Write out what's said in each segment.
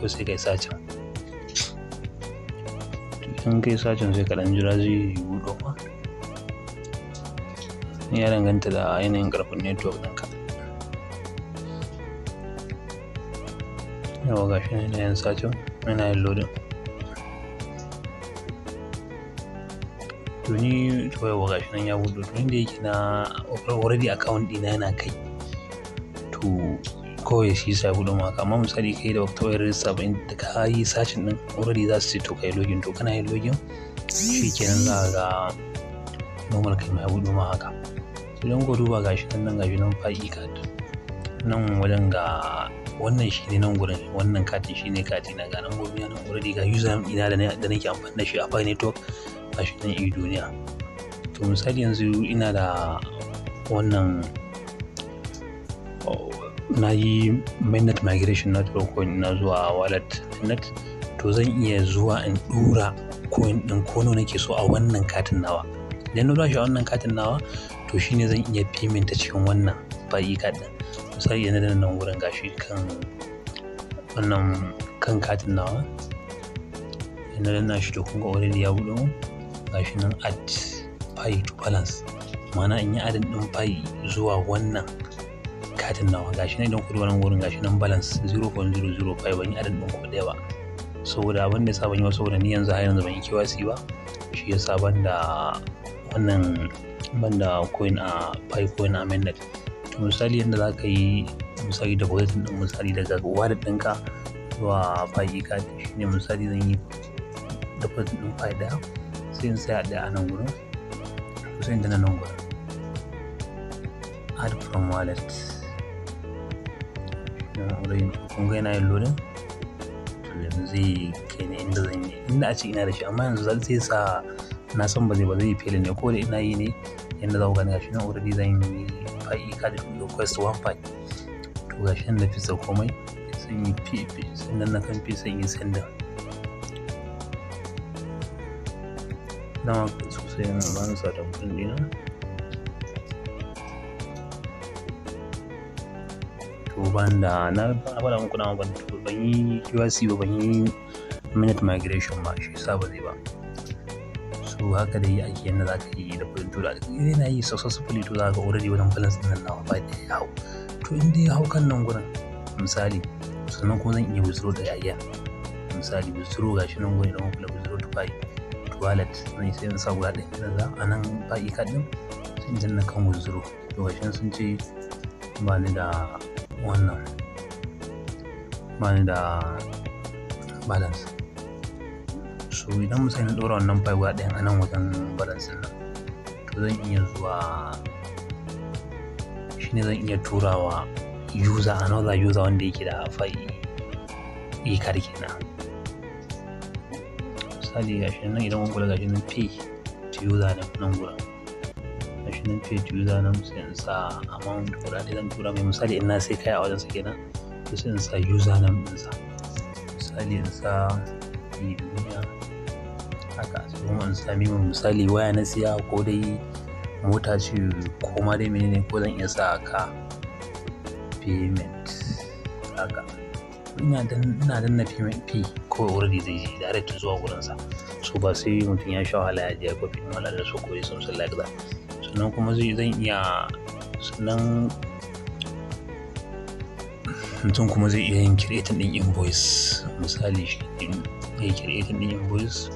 Kawai sai kai searching. To idan kai searching sai ka ɗan jira zai buɗo ma. Ya danganta da yanayin ƙarfin network ɗinka. Yauwa gashi nan yana yin searching, yana yin loading. To ni to yauwa gashi nan ya buɗe. To inda yake na already account ɗina yana kai. To kawai shi yasa ya buɗe ma haka. Amma misali kai da baka taɓa yin register ba, inda ka yi searching ɗin already za su ce to kai login. To kana yin login shi kenan za ka ga normal kai ma ya buɗe ma haka. To idan kuka duba gashi nan gashi nan Pi card. Nan wajen ga wannan shi ne nan gurin, wannan katin shi ne kati na, ga nambobi na nan already, ga username ɗina da nake amfani da shi a Pi Network gashi nan e duniya. To misali yanzu ina da wannan, na yi mainnet migration na tura coin na zuwa wallet mainnet. To zan iya zuwa in ɗora coin ɗin ko nawa nake so a wannan katin nawa. Idan na ɗora shi a wannan katin nawa, to shine zan iya payment ta cikin wannan Pi card ɗin. Misali idan na danna nan gurin gashi kan wannan kan katin nawa. Idan na danna shi to kun ga already ya buɗe mun. Gashi nan add Pi to balance. Ma'ana in yi adding ɗin Pi zuwa wannan katin nawa. Gashi nan idan ku duba nan gurin gashi nan balance 0.005, ban yi adding ɗin ko ɗaya ba. Saboda abin da yasa ban yi ba, saboda ni yanzu har yanzu ban yi KYC ba. Shi yasa ban da wannan, ban da coin a Pi coin a mainnet. To misali yanda za ka yi misali deposit ɗin misali daga wallet ɗinka zuwa Pi card shine misali zan yi deposit ɗin Pi ɗaya, sai in tsaya ɗaya a nan gurin. Sai in danna nan gurin add from wallet. Kun ga yana yin loading. To yanzu zai kai ni inda zan yi, inda a ce ina da shi, amma yanzu zai sa na san ba zai fail ne ko da ina yi ne. Yanda za ku gani gashi nan already zan yi Pi card request 1 Pi. To gashi nan na fisa komai, sai in yi p sannan na kan p, sai in yi sending. Dama sosai yana ba ni sa tamfin ɗina. To ban da na faɗa muku dama ban yi KYC ba, ban yi mainnet migration ba, shi yasa ba zai ba. So haka dai ake yanda za ka yi da kuɗin. To da yana yi successfully, to za ka ga already wajen balance ɗin nan nawa Pi ɗaya ya hau. To in dai ya hau kan nan gurin misali, sannan kuma zan iya withdraw da again. Misali withdraw gashi nan gurin, idan kuka kula withdraw to Pi to wallet, zan yi sai in sa guda ɗaya daga a nan Pi card ɗin, sai in danna kan withdraw. To gashi nan sun ce ba ni da wannan, ba ni da balance. So idan misali na ɗora wannan Pi guda ɗayan a nan wajen balance ɗin nan, to zan iya zuwa shine zan iya turawa user, another user wanda yake da Pi e card kenan. Misali gashi nan idan kun kula gashi nan pay to user nan gurin. Gashi nan pay to user nan, sai in sa amount kuɗaɗe zan tura mai. Misali in na sai kaya a wajensa kenan, to sai in sa username ɗinsa. Misali in sa e duniya haka, sai kuma in sa memo, misali waya na siya ko dai mota ce ko ma dai menene, ko zan iya sa ka payment haka. Ina danna payment pay ko already zai je direct zuwa gurinsa. So ba sai mutum ya sha wahala ya je ya copy ɗin wallet su ko something like that. Sannan kuma zan iya, sannan mutum kuma zai iya yin creating ɗin invoice. Misali shi ya yi creating ɗin invoice,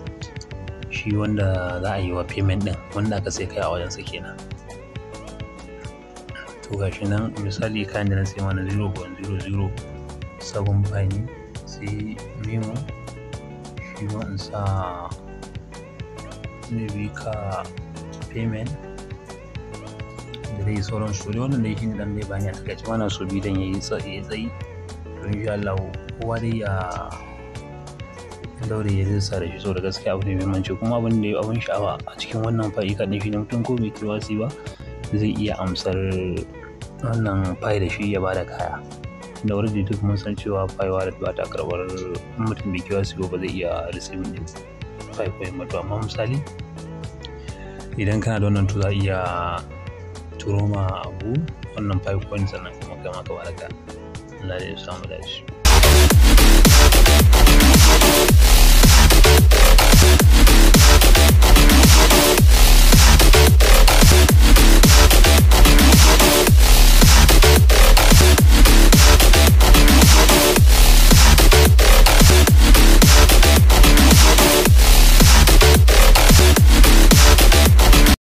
shi wanda za a yi wa payment ɗin, wanda aka sai kaya a wajensa kenan. To gashi nan misali kayan da na sai mana 0.007 Pi ne, sai memo shi ma in sa maybe ka payment da dai sauransu. Dai wannan dai shine dan dai bayani a takaice, bana so bidiyon yayi tsayi. To insha Allah kowa dai ya daure ya rijista da shi, saboda gaskiya abu ne mai muhimmanci. Kuma abin da abin sha'awa a cikin wannan Pi card ɗin shine mutum ko bai KYC ba zai iya amsar wannan Pi da shi ya bada kaya. Da already duk mun san cewa Pi wallet ba ta karɓar, in mutum bai KYC ba, ba zai iya receiving ɗin Pi coin ba. To amma misali idan kana da wannan, to za a iya turo ma abu wannan Pi coin, sannan kuma kai ma ka bada kaya. Allah dai ya samu dace. Thank you.